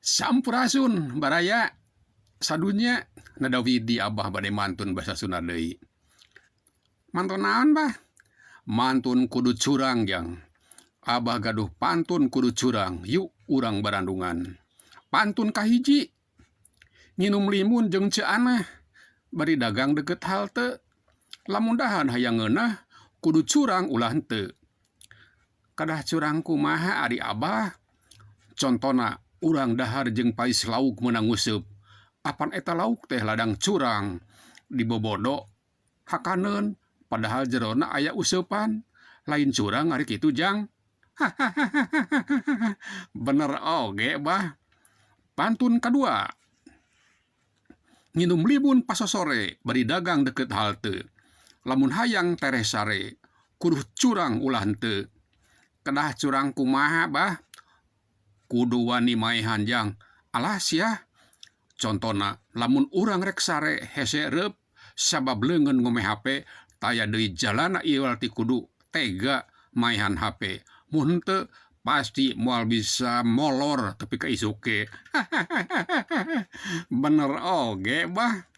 Sampurasun baraya sadunya nada widi abah bade mantun basa Sunda deui. Mantun naon bah? Mantun kudu curang jang. Abah gaduh pantun kudu curang yuk urang barandungan. Pantun kahiji, nginum limun jeung Ceu Anah bari dagang deukeut halte. Lamun dahan hayang ngeunah kudu curang ulah henteu. Kadah curang kumaha ari abah? Contona urang dahar jeung pais lauk meunang nguseup. Apan eta lauk teh ladang curang, dibobodo hakaneun padahal jerona aya useupan. Lain curang ari kitu jang. Hahahaha bener oge bah. Pantun kadua. Nginum limun pasosore bari dagang deukeut halte. Lamun hayang tereh sare, kuduh curang ulah henteu. Kedah curang kumaha bah? Kudu wani maehan jang. Alah siah. Contona, lamun urang rek sare hese reup sabab leungeun ngome hape, taya deui jalana iwal ti kudu tega maehan hape. Mun henteu, pasti moal bisa molor tepi ka isuk ge. Bener oge bah.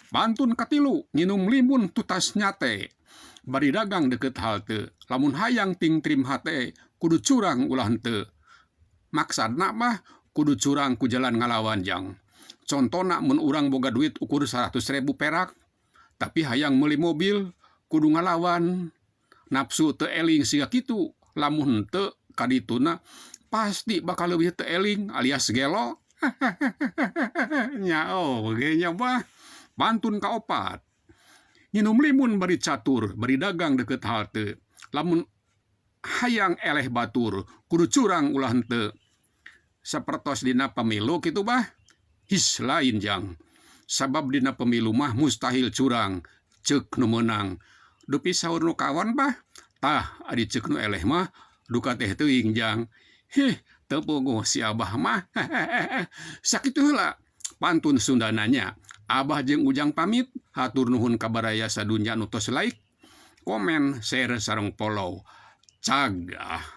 Pantun katilu, nginum limun tutas nyate. Bari dagang deukeut halte. Lamun hayang tingtrim hate, kudu curang ulah henteu. Maksadna bah, kudu curang ku jalan ngalawan jang. Contona mun urang boga duit ukur 100 rebu perak, tapi hayang meuli mobil, kudu ngalawan nafsu teu eling siga kitu. Lamun henteu kadituna pasti bakal leuwih teu eling alias gelo. Nya oge nya bah. Pantun kaopat. Nginum limun bari catur, bari dagang deukeut halte. Lamun hayang eleh batur, kudu curang ulah henteu. Sapertos dina pamilu kitu bah? His lain jang. Sabab dina pemilu mah mustahil curang, ceuk nu meunang. Dupi saur nu kawan bah? Tah ari ceuk nu eleh mah duka teh teuing jang. Hih teu puguh si abah mah. Sakitu heula pantun Sundana nya. Abah jeung Ujang pamit, hatur nuhun ka baraya sadunya nu tos like, komen, share sareng follow. Cagah.